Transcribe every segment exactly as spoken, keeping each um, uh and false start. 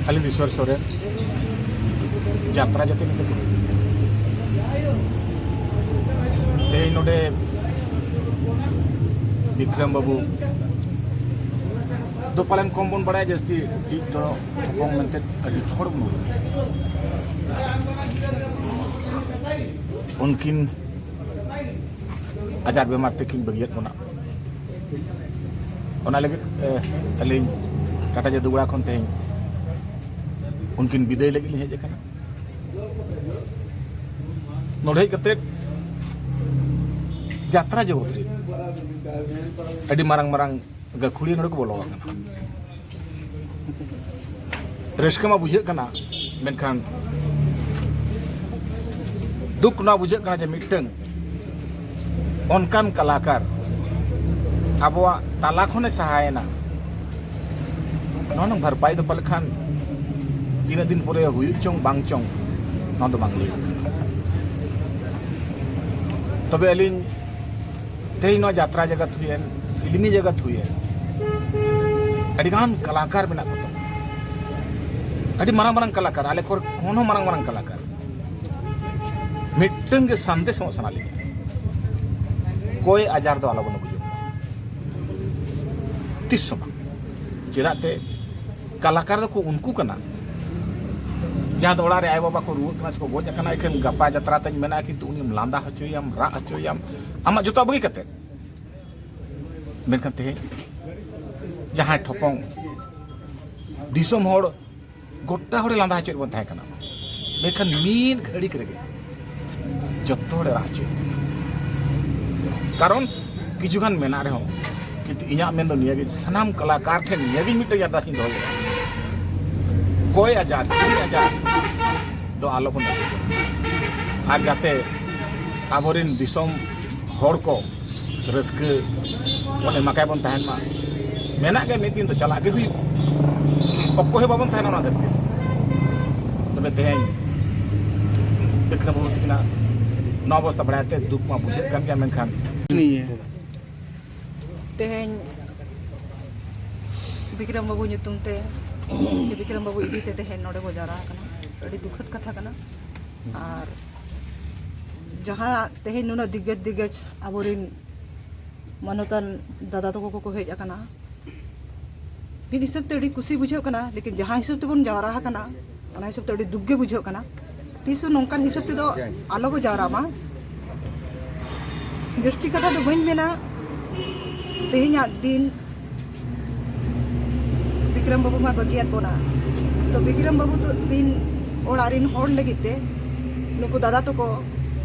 ᱟᱹᱞᱤᱧ ᱫᱚ ᱤᱥᱣᱚᱨ ᱥᱚᱨᱮᱱ, ᱡᱟᱛᱨᱟ ᱡᱟᱛᱮ ᱢᱤᱫᱴᱮᱱ ᱛᱮᱦᱮᱧ ᱱᱚᱰᱮ ᱵᱤᱠᱨᱚᱢ ᱵᱟᱹᱵᱩ ᱫᱚ ᱯᱟᱞᱮᱱ ᱠᱚᱢ ᱵᱚᱱ ᱵᱟᱲᱟᱭᱟ, ᱡᱟᱹᱥᱛᱤ ᱴᱤᱠ ᱫᱚ ᱦᱚᱯᱚᱱ ᱢᱮᱱᱛᱮ ᱟᱹᱰᱤ ᱦᱚᱲ ᱵᱚᱱ ᱩᱨᱩᱢᱮᱭᱟ᱾ ᱩᱱᱠᱤᱱ ᱟᱡᱟᱨ ᱵᱮᱢᱟᱨ ᱛᱮᱠᱤᱱ ᱵᱟᱹᱜᱤᱭᱟᱫ ᱵᱚᱱᱟ᱾ ᱚᱱᱟ ᱞᱟᱹᱜᱤᱫ, ᱮ, ᱟᱹᱞᱤᱧ ᱴᱟᱴᱟ ᱡᱟᱹᱫᱩᱜᱚᱲᱟ ᱠᱷᱚᱱ ᱛᱮᱦᱮᱧ ᱩᱱᱠᱤᱱ ᱵᱤᱫᱟᱹᱭ ᱞᱟᱹᱜᱤᱫ ᱞᱤᱧ ᱦᱮᱡ ᱟᱠᱟᱱᱟ᱾ ᱱᱚᱰᱮ ᱦᱮᱡ ᱠᱟᱛᱮᱫ ᱡᱟᱛᱨᱟ ᱡᱚᱜᱚᱛ ᱨᱮ ᱟᱹᱰᱤ ᱢᱟᱨᱟᱝ ᱢᱟᱨᱟᱝ ᱜᱟᱹᱠᱷᱩᱲᱤᱭᱟᱹ ᱱᱚᱰᱮ ᱠᱚ ᱵᱚᱞᱚ ᱟᱠᱟᱱᱟ᱾ ᱨᱟᱹᱥᱠᱟᱹ ᱢᱟ ᱵᱩᱡᱷᱟᱹᱜ ᱠᱟᱱᱟ, ᱢᱮᱱᱠᱷᱟᱱ ᱫᱩᱠ ᱱᱚᱣᱟ ᱵᱩᱡᱷᱟᱹᱜ ᱠᱟᱱᱟ ᱡᱮ ᱢᱤᱫᱴᱟᱹᱝ ᱚᱱᱠᱟᱱ ᱠᱟᱞᱟᱠᱟᱨ ᱟᱵᱚᱣᱟᱜ ᱛᱟᱞᱟ ᱠᱷᱚᱱᱮ ᱥᱟᱦᱟᱭᱮᱱᱟ᱾ ᱱᱚᱣᱟ ᱨᱮᱱᱟᱜ ᱵᱷᱟᱨᱯᱟᱭ ᱫᱚ ᱯᱟᱞᱮ ᱠᱷᱟᱱ ᱛᱤᱱᱟᱹᱜ ᱫᱤᱱ ᱯᱚᱨᱮ ᱦᱩᱭᱩᱜ ᱪᱚᱝ ᱵᱟᱝ ᱪᱚᱝ, ᱱᱚᱣᱟ ᱫᱚ ᱵᱟᱝ ᱞᱟᱹᱭᱚᱜ ᱠᱟᱱᱟ᱾ ᱛᱚᱵᱮ ᱟᱹᱞᱤᱧ ᱛᱮᱦᱮᱧ ᱱᱚᱣᱟ ᱡᱟᱛᱨᱟ ᱡᱟᱜᱟᱛ ᱦᱩᱭᱮᱱ, ᱯᱷᱤᱞᱢᱤ ᱡᱟᱜᱟᱛ ᱦᱩᱭᱮᱱ, ᱟᱹᱰᱤᱜᱟᱱ ᱠᱟᱞᱟᱠᱟᱨ ᱢᱮᱱᱟᱜ ᱠᱚ ᱛᱟᱵᱚᱱᱟ, ᱟᱹᱰᱤ ᱢᱟᱨᱟᱝ ᱢᱟᱨᱟᱝ ᱠᱟᱞᱟᱠᱟᱨ, ᱟᱞᱮ ᱠᱚᱨᱮ ᱠᱷᱚᱱ ᱦᱚᱸ ᱢᱟᱨᱟᱝ ᱢᱟᱨᱟᱝ ᱠᱟᱞᱟᱠᱟᱨ᱾ ᱢᱤᱫᱴᱟᱝ ᱜᱮ ᱥᱟᱸᱫᱮᱥ ᱮᱢᱚᱜ ᱥᱟᱱᱟ ᱞᱤᱧᱟ, ᱠᱚᱭ ᱟᱡᱟᱨ ᱫᱚ ᱟᱞᱚᱵᱚᱱ ᱵᱩᱡᱷᱟᱹᱣ ᱢᱟ ᱛᱤᱥ ᱦᱚᱸ ᱵᱟᱝ᱾ ᱪᱮᱫᱟᱜ ᱛᱮ ᱠᱟᱞᱟᱠᱟᱨ ᱫᱚᱠᱚ ᱩᱱᱠᱩ ᱠᱟᱱᱟ, ᱡᱟᱦᱟᱸ ᱫᱚ ᱚᱲᱟᱜ ᱨᱮ ᱟᱭᱳᱼᱵᱟᱵᱟ ᱠᱚ ᱨᱩᱣᱟᱹᱜ ᱠᱟᱱᱟ ᱥᱮᱠᱚ ᱜᱚᱡ ᱟᱠᱟᱱᱟ, ᱮᱠᱷᱮᱱ ᱜᱟᱯᱟ ᱡᱟᱛᱨᱟ ᱛᱟᱧ ᱢᱮᱱᱟᱜᱼᱟ, ᱠᱤᱱᱛᱩ ᱩᱱᱤᱢ ᱞᱟᱸᱫᱟ ᱦᱚᱪᱚᱭᱟᱢ, ᱨᱟᱜ ᱦᱚᱪᱚᱭᱟᱢ, ᱟᱢᱟᱜ ᱡᱚᱛᱚᱣᱟᱜ ᱵᱟᱹᱜᱤ ᱠᱟᱛᱮ᱾ ᱢᱮᱱᱠᱷᱟᱱ ᱛᱮᱦᱮᱧ ᱡᱟᱦᱟᱸᱭ ᱴᱷᱚᱯᱚᱝ ᱫᱤᱥᱚᱢ ᱦᱚᱲ ᱜᱚᱴᱟ ᱦᱚᱲᱮ ᱞᱟᱸᱫᱟ ᱦᱚᱪᱚᱭᱮᱫ ᱵᱚᱱ ᱛᱟᱦᱮᱸ ᱠᱟᱱᱟ, ᱢᱮᱱᱠᱷᱟᱱ ᱢᱤᱫ ᱜᱷᱟᱹᱲᱤᱠ ᱨᱮᱜᱮ ᱡᱚᱛᱚ ᱦᱚᱲᱮ ᱨᱟᱜ ᱦᱚᱪᱚᱭᱮᱫ ᱵᱚᱱᱟ᱾ ᱠᱟᱨᱚᱱ ᱠᱤᱪᱷᱩ ᱜᱟᱱ ᱢᱮᱱᱟᱜ ᱨᱮᱦᱚᱸ, ᱠᱤᱱᱛᱩ ᱤᱧᱟᱹᱜ ᱢᱮᱱ ᱫᱚ ᱱᱤᱭᱟᱹ ᱜᱮ, ᱥᱟᱱᱟᱢ ᱠᱟᱞᱟᱠᱟᱨ ᱴᱷᱮᱱ ᱱᱤᱭᱟᱹ ᱜᱮ ᱢᱤᱫᱴᱮᱱ ᱟᱨᱫᱟᱥ ᱤᱧ ᱫᱚᱦᱚᱭᱮᱫᱟ, ᱠᱚᱭ ᱟᱡᱟᱨ, ᱠᱤᱨᱤᱧ ᱟᱡᱟᱨ ᱫᱚ ᱟᱞᱚ ᱵᱚᱱ ᱟᱹᱜᱩᱭᱟ᱾ ᱟᱨ ᱡᱟᱛᱮ ᱟᱵᱚᱨᱮᱱ ᱫᱤᱥᱚᱢ ᱦᱚᱲ ᱠᱚ ᱨᱟᱹᱥᱠᱟᱹ ᱵᱚᱱ ᱮᱢᱟ ᱠᱟᱭ ᱵᱚᱱ ᱛᱟᱦᱮᱱ ᱢᱟ᱾ ᱢᱮᱱᱟᱜ ᱜᱮ ᱢᱤᱫ ᱫᱤᱱ ᱫᱚ ᱪᱟᱞᱟᱜ ᱜᱮ ᱦᱩᱭᱩᱜ, ᱚᱠᱚᱭ ᱦᱚᱸ ᱵᱟᱵᱚᱱ ᱛᱟᱦᱮᱱᱟ ᱚᱱᱟ ᱫᱷᱟᱹᱨᱛᱤ ᱨᱮ᱾ ᱛᱚᱵᱮ ᱛᱮᱦᱮᱧ ᱵᱤᱠᱨᱚᱢ ᱵᱟᱹᱵᱩ ᱛᱟᱹᱠᱤᱱᱟᱜ ᱱᱚᱣᱟ ᱚᱵᱚᱥᱛᱟ ᱵᱟᱲᱟᱭ ᱛᱮ ᱫᱩᱠ ᱢᱟ ᱵᱩᱡᱷᱟᱹᱜ ᱠᱟᱱ ᱜᱮᱭᱟ, ᱢᱮᱱᱠᱷᱟᱱ ᱱᱤᱭᱟᱹ ᱛᱮᱦᱮᱧ ᱵᱤᱠᱨᱚᱢ ᱵᱟᱹᱵᱩ ᱧᱩᱛᱩᱢ ᱛᱮ, ᱥᱮ ᱵᱤᱠᱨᱚᱢ ᱵᱟᱹᱵᱩ ᱤᱫᱤ ᱛᱮ ᱛᱮᱦᱮᱧ ᱱᱚᱰᱮ ᱵᱚ ᱡᱟᱣᱨᱟ ᱟᱠᱟᱱᱟ᱾ ᱟᱹᱰᱤ ᱫᱩᱠᱷᱟᱹᱛ ᱠᱟᱛᱷᱟ ᱠᱟᱱᱟ᱾ ᱟᱨ ᱡᱟᱦᱟᱸ ᱛᱮᱦᱮᱧ ᱱᱩᱱᱟᱹᱜ ᱫᱤᱜᱽᱜᱟᱡᱽ ᱫᱤᱜᱽᱜᱟᱡᱽ ᱟᱵᱚᱨᱮᱱ ᱢᱟᱱᱚᱛᱟᱱ ᱫᱟᱫᱟ ᱛᱟᱠᱚ ᱠᱚᱠᱚ ᱦᱮᱡ ᱟᱠᱟᱱᱟ, ᱢᱤᱫ ᱦᱤᱥᱟᱹᱵ ᱛᱮ ᱟᱹᱰᱤ ᱠᱩᱥᱤ ᱵᱩᱡᱷᱟᱹᱜ ᱠᱟᱱᱟ, ᱞᱮᱠᱤᱱ ᱡᱟᱦᱟᱸ ᱦᱤᱥᱟᱹᱵ ᱛᱮᱵᱚᱱ ᱡᱟᱣᱨᱟ ᱟᱠᱟᱱᱟ, ᱚᱱᱟ ᱦᱤᱥᱟᱹᱵ ᱛᱮ ᱟᱹᱰᱤ ᱫᱩᱠ ᱜᱮ ᱵᱩᱡᱷᱟᱹᱜ ᱠᱟᱱᱟ᱾ ᱛᱤᱥ ᱦᱚᱸ ᱱᱚᱝᱠᱟᱱ ᱦᱤᱥᱟᱹᱵ ᱛᱮᱫᱚ ᱟᱞᱚ ᱵᱚ ᱡᱟᱣᱨᱟ ᱢᱟ᱾ ᱡᱟᱹᱥᱛᱤ ᱠᱟᱛᱷᱟ ᱫᱚ ᱵᱟᱹᱧ ᱢᱮᱱᱟ, ᱛᱮᱦᱮᱧᱟᱜ ᱫᱤᱱ ᱵᱤᱠᱨᱚᱢ ᱵᱟᱹᱵᱩ ᱢᱟ ᱵᱟᱹᱜᱤᱭᱟᱫ ᱵᱚᱱᱟ᱾ ᱛᱚ ᱵᱤᱠᱨᱚᱢ ᱵᱟᱹᱵᱩ ᱫᱚ ᱨᱤᱱ ᱚᱲᱟᱜ ᱨᱤᱱ ᱦᱚᱲ ᱞᱟᱹᱜᱤᱫ ᱛᱮ ᱱᱩᱠᱩ ᱫᱟᱫᱟ ᱛᱟᱠᱚ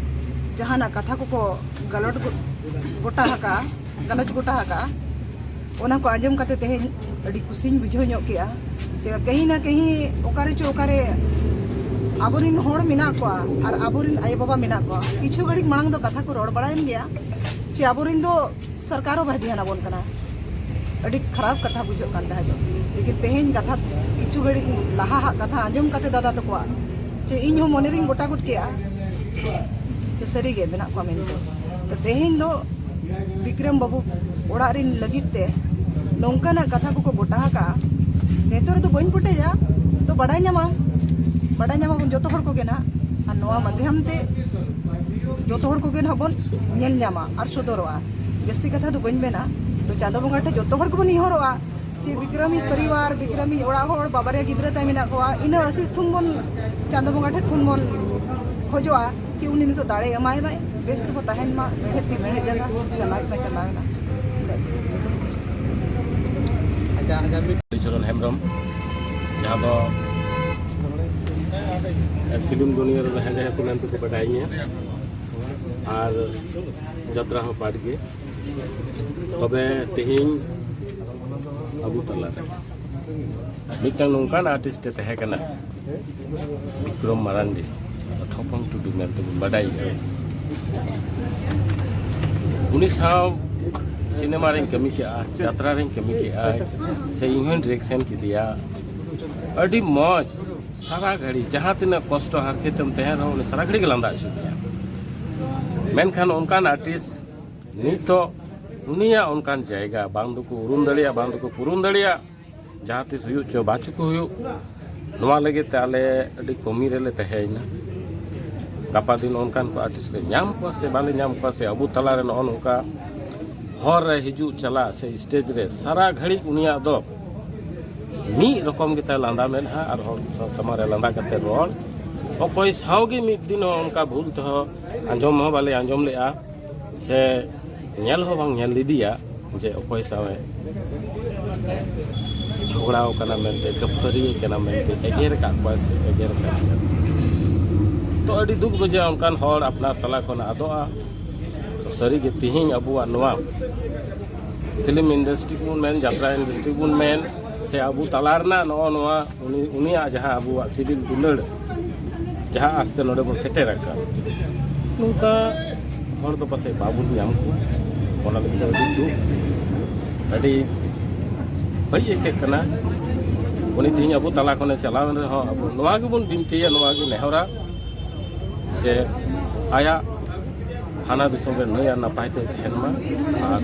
ᱡᱟᱦᱟᱱᱟᱜ ᱠᱟᱛᱷᱟ ᱠᱚᱠᱚ ᱜᱟᱞᱚᱴ ᱜᱚ-, ᱜᱚᱴᱟ ᱟᱠᱟᱜᱼᱟ, ᱜᱟᱞᱚᱪ ᱜᱚᱴᱟ ᱟᱠᱟᱜᱼᱟ, ᱚᱱᱟ ᱠᱚ ᱟᱸᱡᱚᱢ ᱠᱟᱛᱮ ᱛᱮᱦᱮᱧ ᱟᱹᱰᱤ ᱠᱩᱥᱤᱧ ᱵᱩᱡᱷᱟᱹᱣ ᱧᱚᱜ ᱠᱮᱜᱼᱟ᱾ ᱡᱮ ᱠᱟᱹᱦᱤ ᱱᱟ ᱠᱟᱹᱦᱤ ᱚᱠᱟᱨᱮ ᱪᱚ ᱚᱠᱟᱨᱮ ᱟᱵᱚᱨᱤᱱ ᱦᱚᱲ ᱢᱮᱱᱟᱜ ᱠᱚᱣᱟ ᱟᱨ ᱟᱵᱚᱨᱤᱱ ᱟᱭᱳᱼᱵᱟᱵᱟ ᱢᱮᱱᱟᱜ ᱠᱚᱣᱟ᱾ ᱠᱤᱪᱷᱩ ᱜᱷᱟᱹᱲᱤᱡ ᱢᱟᱲᱟᱝ ᱫᱚ ᱠᱟᱛᱷᱟ ᱠᱚ ᱨᱚᱲ ᱵᱟᱲᱟᱭᱮᱱ ᱜᱮᱭᱟ ᱡᱮ ᱟᱵᱚᱨᱤᱱ ᱫᱚ ᱥᱚᱨᱠᱟᱨ ᱦᱚᱸ ᱵᱟᱭ ᱫᱷᱮᱭᱟᱱ ᱟᱵᱚᱱ ᱠᱟᱱᱟ᱾ ᱟᱹᱰᱤ ᱠᱷᱟᱨᱟᱯ ᱠᱟᱛᱷᱟ ᱵᱩᱡᱷᱟᱹᱜ ᱠᱟᱱ ᱛᱟᱦᱮᱸᱫ᱾ ᱞᱮᱠᱤᱱ ᱛᱮᱦᱮᱧ ᱠᱟᱛᱷᱟ, ᱠᱤᱪᱷᱩ ᱜᱷᱟᱹᱲᱤᱡ ᱞᱟᱦᱟ ᱦᱟᱜ ᱠᱟᱛᱷᱟ ᱟᱸᱡᱚᱢ ᱠᱟᱛᱮ ᱫᱟᱫᱟ ᱛᱟᱠᱚᱣᱟᱜ, ᱡᱮ ᱤᱧ ᱦᱚᱸ ᱢᱚᱱᱮ ᱨᱤᱧ ᱜᱚᱴᱟ ᱜᱚᱫ ᱠᱮᱜᱼᱟ ᱡᱮ ᱥᱟᱹᱨᱤ ᱜᱮ ᱢᱮᱱᱟᱜ ᱠᱚᱣᱟ ᱢᱮᱱᱛᱮ᱾ ᱛᱚ ᱛᱮᱦᱮᱧ ᱫᱚ ᱵᱤᱠᱨᱚᱢ ᱵᱟᱹᱵᱩ ᱚᱲᱟᱜ ᱨᱤᱱ ᱞᱟᱹᱜᱤᱫ ᱛᱮ ᱱᱚᱝᱠᱟᱱᱟᱜ ᱠᱟᱛᱷᱟ ᱠᱚᱠᱚ ᱜᱚᱴᱟ ᱟᱠᱟᱜᱼᱟ᱾ ᱱᱤᱛᱚᱜ ᱨᱮᱫᱚ ᱵᱟᱹᱧ ᱯᱩᱴᱮᱡᱟ, ᱛᱚ ᱵᱟᱰᱟᱭ ᱧᱟᱢᱟᱢ, ᱵᱟᱰᱟᱭ ᱧᱟᱢᱟᱵᱚᱱ ᱡᱚᱛᱚ ᱦᱚᱲ ᱠᱚᱜᱮ ᱱᱟᱦᱟᱜ᱾ ᱟᱨ ᱱᱚᱣᱟ ᱢᱟᱫᱽᱫᱷᱚᱢ ᱛᱮ ᱡᱚᱛᱚ ᱦᱚᱲ ᱠᱚᱜᱮ ᱱᱟᱦᱟᱜ ᱵᱚᱱ ᱧᱮᱞ ᱧᱟᱢᱟ ᱟᱨ ᱥᱚᱫᱚᱨᱚᱜᱼᱟ᱾ ᱡᱟᱹᱥᱛᱤ ᱠᱟᱛᱷᱟ ᱫᱚ ᱵᱟᱹᱧ ᱢᱮᱱᱟ, ᱛᱚ ᱪᱟᱸᱫᱚ ᱵᱚᱸᱜᱟ ᱴᱷᱮᱱ ᱡᱚᱛᱚ ᱦᱚᱲ ᱜᱮᱵᱚᱱ ᱱᱮᱦᱚᱨᱚᱜᱼᱟ ᱡᱮ ᱵᱤᱠᱨᱚᱢᱤᱡ ᱯᱚᱨᱤᱵᱟᱨ, ᱵᱤᱠᱨᱚᱢᱤᱡ ᱚᱲᱟᱜ ᱦᱚᱲ, ᱵᱟᱵᱟᱨᱭᱟ ᱜᱤᱫᱽᱨᱟᱹ ᱛᱟᱭ ᱢᱮᱱᱟᱜ ᱠᱚᱣᱟ, ᱤᱱᱟᱹ ᱟᱥᱤᱥ ᱛᱷᱩᱢ ᱵᱚᱱ ᱪᱟᱸᱫᱚ ᱵᱚᱸᱜᱟ ᱴᱷᱮᱱ ᱠᱷᱚᱱ ᱵᱚᱱ ᱠᱷᱚᱡᱚᱜᱼᱟ ᱡᱮ ᱩᱱᱤ ᱱᱤᱛᱚᱜ ᱫᱟᱲᱮ ᱮᱢᱟᱭ ᱢᱟᱭ, ᱵᱮᱥ ᱨᱮᱠᱚ ᱛᱟᱦᱮᱱ ᱢᱟ, ᱢᱮᱲᱦᱮᱫ ᱛᱤ ᱢᱮᱲᱦᱮᱫ ᱡᱟᱸᱜᱟ, ᱪᱟᱞᱟᱣ ᱢᱟ ᱪᱟᱞᱟᱣ ᱮᱱᱟ᱾ ᱟᱪᱪᱷᱟ, ᱟᱪᱪᱷᱟ, ᱢᱤᱫ ᱠᱟᱞᱤᱪᱚᱨᱚᱱ ᱦᱮᱢᱵᱨᱚᱢ, ᱡᱟᱦᱟᱸ ᱫᱚ ᱯᱷᱤᱞᱢ ᱫᱩᱱᱤᱭᱟᱹ ᱨᱮᱫᱚ ᱦᱮᱸᱫᱮ ᱦᱟᱹᱠᱩ ᱢᱮᱱᱛᱮ ᱠᱚ ᱵᱟᱰᱟᱭᱤᱧᱟ, ᱟᱨ ᱡᱟᱛᱨᱟ ᱦᱚᱸ ᱯᱟᱴ ᱜᱮ᱾ ᱛᱚᱵᱮ ᱛᱮᱦᱮᱧ ᱟᱵᱚ ᱛᱟᱞᱟᱨᱮ ᱢᱤᱫᱴᱟᱝ ᱱᱚᱝᱠᱟᱱ ᱟᱨᱴᱤᱥᱴ ᱮ ᱛᱟᱦᱮᱸ ᱠᱟᱱᱟ, ᱵᱤᱠᱨᱚᱢ ᱢᱟᱨᱟᱱᱰᱤ, ᱴᱷᱚᱯᱚᱝ ᱴᱩᱰᱩ ᱢᱮᱱᱛᱮ ᱵᱚᱱ ᱵᱟᱰᱟᱭᱮᱭᱟ᱾ ᱩᱱᱤ ᱥᱟᱶ ᱥᱤᱱᱮᱢᱟ ᱨᱮᱧ ᱠᱟᱹᱢᱤ ᱠᱮᱜᱼᱟ, ᱡᱟᱛᱨᱟ ᱨᱮᱧ ᱠᱟᱹᱢᱤ ᱠᱮᱜᱼᱟ, ᱥᱮ ᱤᱧ ᱦᱚᱸᱧ ᱰᱤᱨᱮᱠᱥᱚᱱ ᱠᱮᱫᱮᱭᱟ᱾ ᱟᱹᱰᱤ ᱢᱚᱡᱽ, ᱥᱟᱨᱟ ᱜᱷᱟᱹᱲᱤ ᱡᱟᱦᱟᱸ ᱛᱤᱱᱟᱹᱜ ᱠᱚᱥᱴᱚ ᱦᱟᱨᱠᱮᱛᱮᱢ ᱛᱟᱦᱮᱱ ᱨᱮᱦᱚᱸ, ᱩᱱᱤ ᱥᱟᱨᱟ ᱜᱷᱟᱹᱲᱤ ᱜᱮ ᱞᱟᱸᱫᱟ ᱦᱚᱪᱚ ᱢᱮᱭᱟ᱾ ᱢᱮᱱᱠᱷᱟᱱ ᱚᱱᱠᱟᱱ ᱟᱨᱴᱤᱥᱴ ᱱᱤᱛᱚᱜ ᱩᱱᱤᱭᱟᱜ ᱚᱱᱠᱟᱱ ᱡᱟᱭᱜᱟ ᱵᱟᱝ ᱫᱚᱠᱚ ᱩᱨᱩᱢ ᱫᱟᱲᱮᱭᱟᱜᱼᱟ, ᱵᱟᱝ ᱫᱚᱠᱚ ᱯᱩᱨᱩᱱ ᱫᱟᱲᱮᱭᱟᱜᱼᱟ᱾ ᱡᱟᱦᱟᱸ ᱛᱤᱥ ᱦᱩᱭᱩᱜ ᱪᱚ ᱵᱟᱪᱚ ᱠᱚ ᱦᱩᱭᱩᱜ, ᱱᱚᱣᱟ ᱞᱟᱹᱜᱤᱫ ᱛᱮ ᱟᱞᱮ ᱟᱹᱰᱤ ᱠᱚᱢᱤ ᱨᱮᱞᱮ ᱛᱟᱦᱮᱸᱭᱮᱱᱟ᱾ ᱜᱟᱯᱟ ᱫᱤᱱ ᱚᱱᱠᱟᱱ ᱠᱚ ᱟᱨᱴᱤᱥᱴ ᱞᱮ ᱧᱟᱢ ᱠᱚᱣᱟ ᱥᱮ ᱵᱟᱞᱮ ᱧᱟᱢ ᱠᱚᱣᱟ, ᱥᱮ ᱟᱵᱚ ᱛᱟᱞᱟᱨᱮ ᱱᱚᱜᱼᱚ ᱱᱚᱝᱠᱟ ᱦᱚᱨ ᱨᱮ ᱦᱤᱡᱩᱜ ᱪᱟᱞᱟᱜ ᱥᱮ ᱥᱴᱮᱡᱽ ᱨᱮ ᱥᱟᱨᱟ ᱜᱷᱟᱹᱲᱤᱡ ᱩᱱᱤᱭᱟᱜ ᱫᱚ ᱢᱤᱫ ᱨᱚᱠᱚᱢ ᱜᱮᱛᱟᱭ ᱞᱟᱸᱫᱟ ᱢᱮᱫᱦᱟ ᱟᱨ ᱦᱚᱲ ᱥᱟᱢᱟᱝ ᱨᱮ ᱞᱟᱸᱫᱟ ᱠᱟᱛᱮ ᱨᱚᱲ᱾ ᱚᱠᱚᱭ ᱥᱟᱶ ᱜᱮ ᱢᱤᱫ ᱫᱤᱱ ᱦᱚᱸ ᱚᱱᱠᱟ ᱵᱷᱩᱞ ᱛᱮᱦᱚᱸ ᱟᱸᱡᱚᱢ ᱦᱚᱸ ᱵᱟᱞᱮ ᱟᱸᱡᱚᱢ ᱞᱮᱜᱼᱟ, ᱥᱮ ᱧᱮᱞ ᱦᱚᱸ ᱵᱟᱝ ᱧᱮᱞ ᱞᱮᱫᱮᱭᱟ ᱡᱮ ᱚᱠᱚᱭ ᱥᱟᱶᱮ ᱡᱷᱚᱜᱽᱲᱟᱣ ᱠᱟᱱᱟ ᱢᱮᱱᱛᱮ, ᱠᱷᱟᱹᱯᱟᱹᱨᱤᱭᱟᱹ ᱠᱟᱱᱟ ᱢᱮᱱᱛᱮ, ᱮᱜᱮᱨ ᱟᱠᱟᱫ ᱠᱚᱣᱟ ᱥᱮ ᱮᱜᱮᱨ ᱟᱠᱟᱫ ᱠᱚᱣᱟ᱾ ᱛᱚ, ᱟᱹᱰᱤ ᱫᱩᱠ ᱵᱩᱡᱷᱟᱹᱜᱼᱟ ᱚᱱᱠᱟᱱ ᱦᱚᱲ ᱟᱯᱱᱟᱨ ᱛᱟᱞᱟ ᱠᱷᱚᱱ ᱟᱫᱚᱜᱼᱟ᱾ ᱛᱚ, ᱥᱟᱹᱨᱤᱜᱮ ᱛᱤᱦᱤᱧ ᱟᱵᱚᱣᱟᱜ ᱱᱚᱣᱟ ᱯᱷᱤᱞᱢ ᱤᱱᱰᱟᱥᱴᱨᱤ ᱵᱚᱱ ᱢᱮᱱ, ᱡᱟᱛᱨᱟ ᱤᱱᱰᱟᱥᱴᱨᱤ ᱵᱚᱱ ᱢᱮᱱ, ᱥᱮ ᱟᱵᱚ ᱛᱟᱞᱟ ᱨᱮᱱᱟᱜ ᱱᱚᱜᱼᱚ ᱱᱚᱣᱟ ᱩᱱᱤ, ᱩᱱᱤᱭᱟᱜ ᱡᱟᱦᱟᱸ ᱟᱵᱚᱣᱟᱜ ᱥᱤᱵᱤᱞ ᱫᱩᱞᱟᱹᱲ, ᱡᱟᱦᱟᱸ ᱟᱥᱛᱮ ᱱᱚᱰᱮ ᱵᱚᱱ ᱥᱮᱴᱮᱨ ᱟᱠᱟᱫ, ᱱᱚᱝᱠᱟ ᱦᱚᱲ ᱫᱚ ᱯᱟᱥᱮᱡ ᱵᱟᱵᱚᱱ ᱧᱟᱢ ᱠᱚᱣᱟ᱾ ᱚᱱᱟ ᱞᱟᱹᱜᱤᱫ ᱛᱮ ᱟᱹᱰᱤ ᱫᱩᱠ, ᱟᱹᱰᱤ ᱵᱟᱹᱲᱤᱡ ᱟᱹᱭᱠᱟᱹᱜ ᱠᱟᱱᱟ᱾ ᱩᱱᱤ ᱛᱮᱦᱮᱧ ᱟᱵᱚ ᱛᱟᱞᱟ ᱠᱷᱚᱱᱮ ᱪᱟᱞᱟᱣ ᱮᱱ ᱨᱮᱦᱚᱸ, ᱟᱵᱚ ᱱᱚᱣᱟ ᱜᱮᱵᱚᱱ ᱵᱤᱱᱛᱤᱭᱟ, ᱱᱚᱣᱟ ᱜᱮ ᱱᱮᱦᱚᱨᱟ, ᱡᱮ ᱟᱭᱟᱜ ᱦᱟᱱᱟ ᱫᱤᱥᱚᱢ ᱨᱮ ᱱᱟᱹᱭ ᱟᱨ ᱱᱟᱯᱟᱭ ᱛᱮ ᱛᱟᱦᱮᱱ ᱢᱟ᱾ ᱟᱨ